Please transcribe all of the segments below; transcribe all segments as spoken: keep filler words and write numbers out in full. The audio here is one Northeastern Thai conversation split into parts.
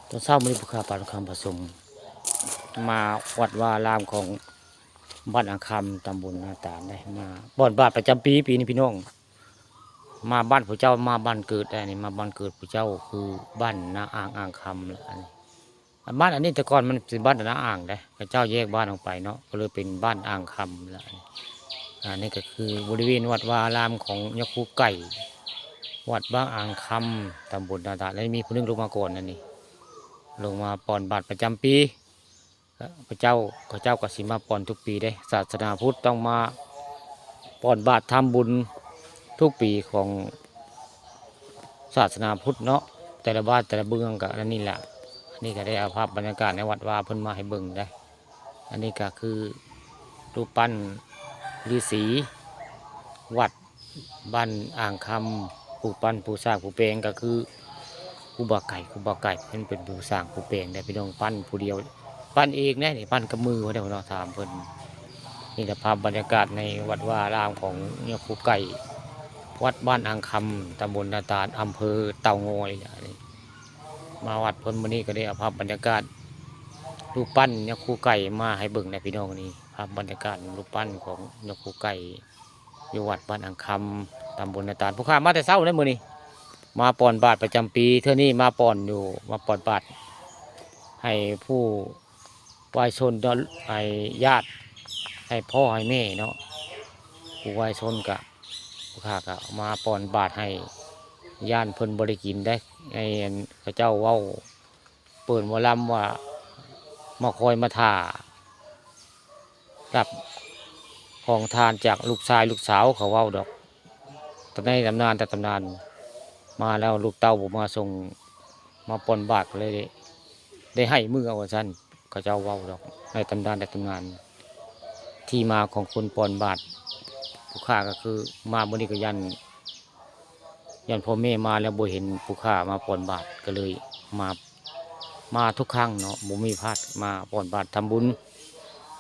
ตอนเช้ามื้อนี้ผู้ข้าปานคำผสม มาวัดวาอารามของบ้านอ่างคำ ตำบลนาตาลได้มาป้อนบาตรประจำปี ปีนี้พี่น้อง มาบ้านผู้เจ้า มาบ้านเกิดได้นี่ มาบ้านเกิดผู้เจ้าคือบ้านนาอ่าง อ่างคำแหละอันนี้ บ้านอันนี้แต่ก่อนมันเป็นบ้านนาอ่างเด้ เขาเจ้าแยกบ้านออกไปเนาะ ก็เลยเป็นบ้านอ่างคำแล้ว อันนี้ก็คือบริเวณวัดวาอารามของยาคูไก่ วัดบ้านอ่างคำ ตำบลนาตาล แล้วมีผู้หนึ่งลงมาก่อนนั่นนี่ ลงมาป้อนบาตรประจำปี พระเจ้า พระเจ้าก็สิมาป้อนทุกปีเด้ ศาสนาพุทธต้องมาป้อนบาตรทำบุญทุกปีของศาสนาพุทธเนาะ แต่ละบ้านแต่ละเมืองก็อันนี้แหละ อันนี้ก็ได้เอาภาพบรรยากาศในวัดวาเพิ่นมาให้เบิ่งได้ อันนี้ก็คือรูปปั้นฤาษีวัดบ้านอ่างคำ ผู้ปั้นผู้สร้างผู้แปลงก็คือครูบาไก่ ครูบาไก่เพิ่นเป็นผู้สร้างผู้แปลงได้พี่น้อง ปั้นผู้เดียว ปั้นเองนะนี่ ปั้นกับมือเพิ่นเนาะ ถามเพิ่น นี่แหละภาพบรรยากาศในวัดวาอารามของเนี่ยครูไก่ วัดบ้านอ่างคำ ตำบลนาตาล อำเภอเต่างอยนะนี่ มาวัดเพิ่นมื้อนี้ก็ได้เอาภาพบรรยากาศรูปปั้นเนี่ยครูไก่มาให้เบิ่งนะพี่น้องนี่ ภาพบรรยากาศรูปปั้นของเนี่ยครูไก่ อยู่วัดบ้านอ่างคำ ตำบลนาตาล ผู้ข้ามาแต่เช้าเลยมื้อนี้ มาป้อนบาตรประจำปี เทื่อนี้มาป้อนอยู่ มาป้อนบาตรให้ผู้วายชนเนาะ ให้ญาติ ให้พ่อให้แม่เนาะ ผู้วายชนก็ ผู้ข้าก็มาป้อนบาตรให้ ย่านเพิ่นบ่ได้กินได้ ให้อันเขาเจ้าเว้า เปิ้นหมอลำว่า มาคอยมาถ่า รับของทานจากลูกชายลูกสาวเขาเว้าดอก แต่ในตำนานแต่ตำนาน มาแล้วลูกเต้าบ่มาส่ง มาป้อนบาตรก็เลยได้ ได้ให้มือเอาว่าซั่น เขาเจ้าเว้าดอก ในตำนานแต่ตำนาน ที่มาของคนป้อนบาตร ผู้ข้าก็คือมามื้อนี้ก็ย่าน ย่านพ่อแม่มาแล้วบ่เห็นผู้ข้ามาป้อนบาตร ก็เลยมา มาทุกครั้งเนาะ บ่มีพลาด มาป้อนบาตรทำบุญ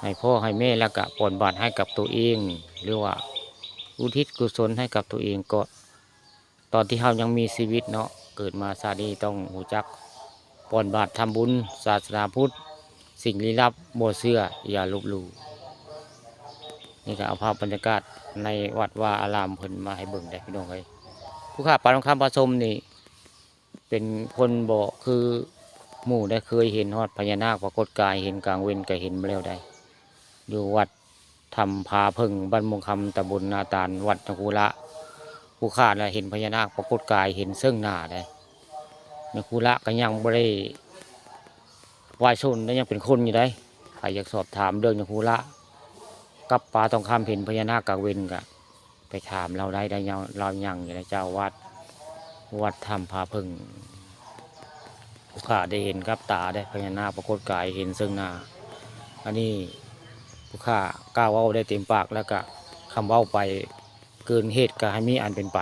ให้พ่อให้แม่ แล้วก็ป้อนบาตรให้กับตัวเอง หรือว่าอุทิศกุศลให้กับตัวเอง ก็ตอนที่เฮายังมีชีวิตเนาะ เกิดมาชาตินี้ต้องรู้จักป้อนบาตรทำบุญ ศาสนาพุทธ สิ่งลี้ลับบ่เชื่ออย่าลบหลู่ นี่ก็เอาภาพบรรยากาศในวัดวาอารามเพิ่นมาให้เบิ่งได้พี่น้องเอ้ย ผู้ข้าปานคำผสมนี่ เป็นคนบ่คือหมู่ได้ เคยเห็นฮอดพญานาคปรากฏกาย เห็นกลางเว็นก็เห็นมาแล้วได้ อยู่วัดถ้ำผาเผิ่ง บ้านม่วงคำ ตำบลนาตาล วัดนคูระ ผู้ข้าน่ะเห็นพญานาคปรากฏกาย เห็นเชิงหน้าได้ นคูระก็ยังบ่ได้ วายชนได้ ยังเป็นคนอยู่ได้ ใครอยากสอบถามเรื่องนคูระกับป๋าทองคำเห็นพญานาคกลางเว็นก็ไปถามเราได้ ได้ยัง เรายังอยู่ในเจ้าวัด วัดถ้ำผาเผิ่ง ผู้ข้าได้เห็นกับตาได้ พญานาคปรากฏกายเห็นเชิงหน้า อันนี้ผู้ข้ากล้าเว้าได้เต็มปาก แล้วก็คำเว้าไปเกินเหตุก็ให้มีอันเป็นไป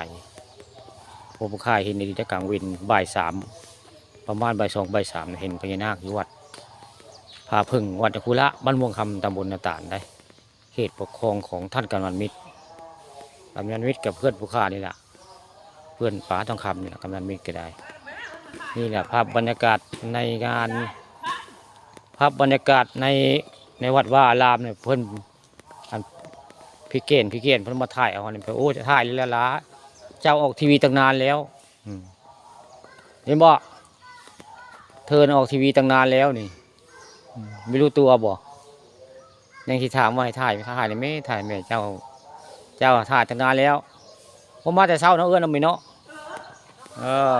เพราะผู้ข้าเห็นในกลางเว็นบ่ายสาม ประมาณบ่ายสองบ่ายสาม เห็นพญานาคอยู่วัดผาเผิ่ง วัดนคูระ บ้านม่วงคำ ตำบลนาตาลได้ เขตปกครองของท่านกำนันมิตร กำนันมิตรกับเพื่อนผู้ข้านี่แหละ เพื่อนป๋าทองคำนี่แหละ กำนันมิตรก็ได้ นี่แหละภาพบรรยากาศในงาน ภาพบรรยากาศใน ในวัดวาอารามเนี่ย เพิ่น อันพี่เกณฑ์ พี่เกณฑ์เพิ่นมาถ่ายเอาอันนี้ไป โอ้ จะถ่ายเลยละล่ะ เจ้าออกทีวีตั้งนานแล้ว อืม เห็นบ่ เธอน่ะออกทีวีตั้งนานแล้วนี่ อืม ไม่รู้ตัวบ่ ยังสิถามว่าให้ถ่าย ถ่ายเลยแม่ ถ่ายแม่ เจ้า เจ้าถ่ายตั้งนานแล้ว ผมมาแต่เช้าเนาะ เอื้อนเอาไปเนาะ เออ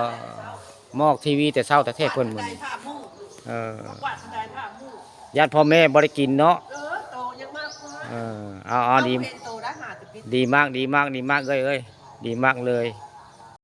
มาออกทีวีแต่เช้าแต่แท้เพิ่นมื้อนี้ เออ ญาติพ่อแม่บ่ได้กินเนาะ เออ โตยังมากกว่า เออ เอา เอา ดี เห็นโตได้ห้าสิบปี ดีมาก ดีมาก ดีมาก เอ้ย เอ้ย ดีมากเลย